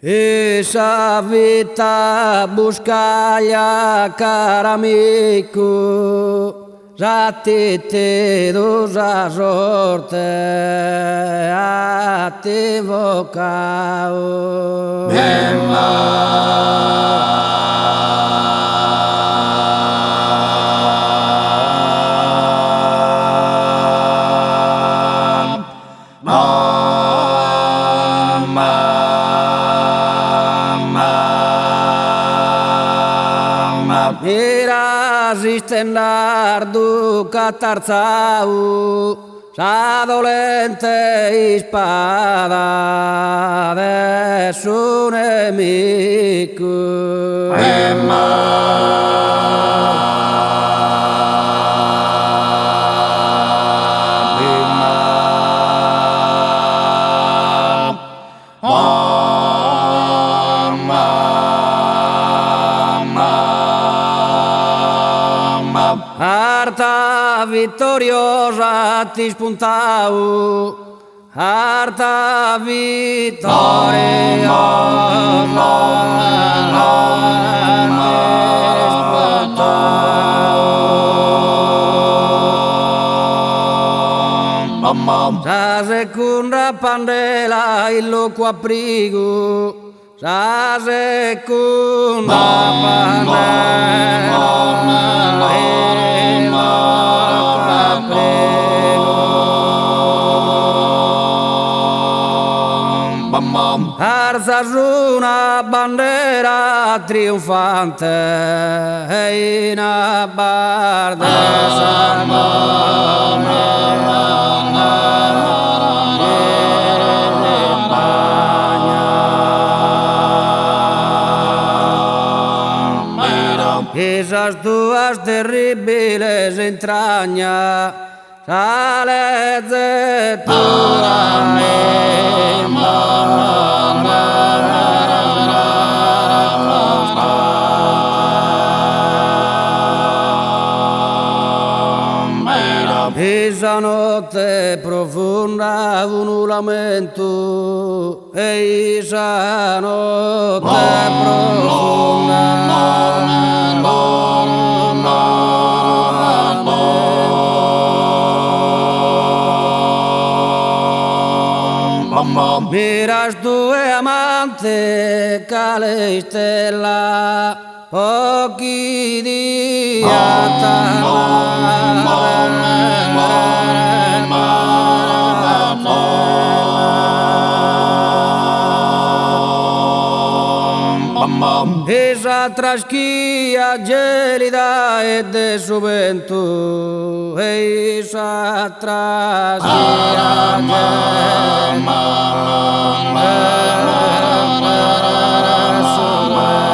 Sa vita buscaglia car'amicu S'at 'ittidu sa sorte at invocau. Mira s'istendardu ch'at artzau sa dolente ispada de su nemicu. Arta vittoriosa at ispuntau, arta vittoriosa at ispuntau. Sa secunda pandela in locu aprigu, sa secunda pandela in locu aprigu. Artzas una bandera triunfante in abbas de sambene In sas tuas terribiles intragnas sa leze tua In sa notte profunda unu lamentu e in sa notte profunda unu lamentu. Miras tue amante cale istella po chi diat In sa traschia gelida e de su bentu e in sa traschia gelida de su bentu.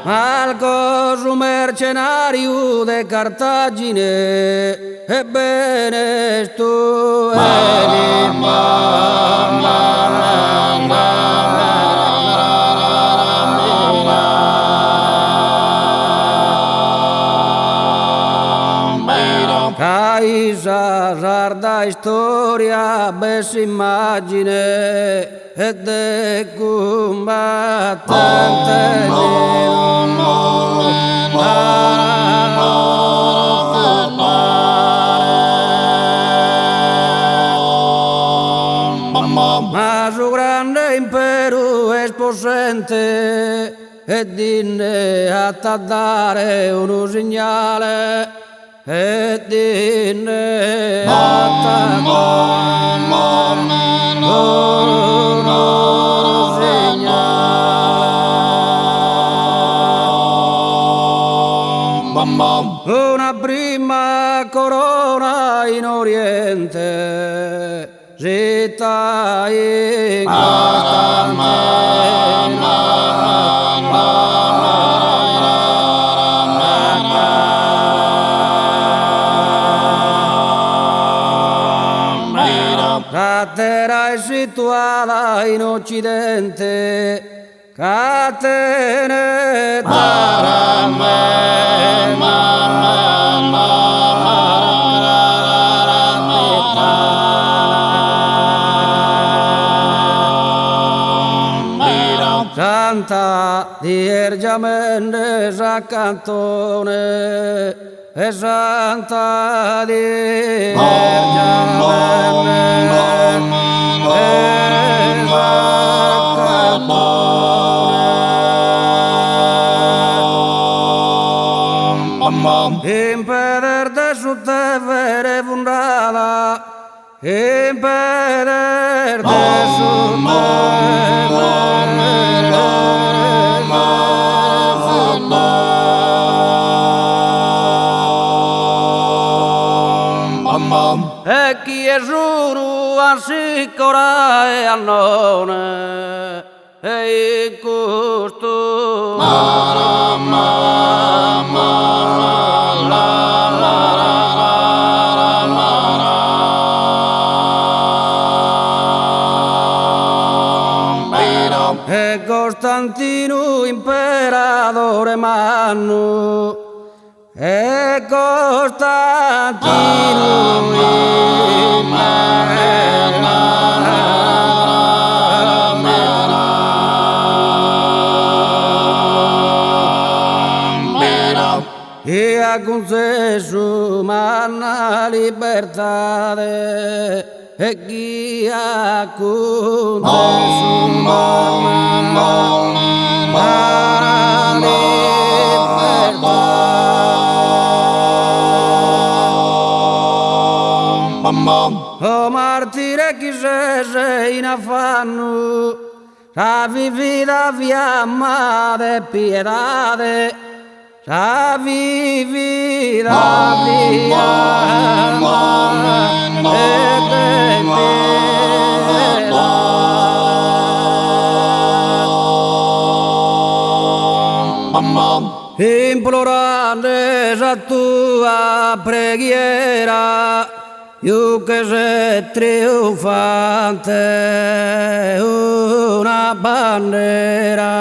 Malco su mercenariu de Cartagine e benes tue li Ca in sa sarda istoria b'est s'immagine e de cumbattente Ma su grande imperu est possente e dinne at a dare unu signale e dinne at a dare unu signale. Una prima corona in Oriente sita in Costantino. S'atera est situada in Occidente ca tenet Santa Die est giamende sa cantone e Santa Die est giamende sa cantone. In pedes de su Tevere fundada In pedes de su Tevere E chie sunu Amsicora e Annone E in custu E Costantinu imperadore mannu E Costantinu Chi at cuntzessu manna libertade E chi at cuntzessu manna libertade. O martire chi ses in afannu, sa vivida fiamma de piedade Sa vivida fiamma de piedade. Implorande sa tua preghiera Juches triunfante una bandera.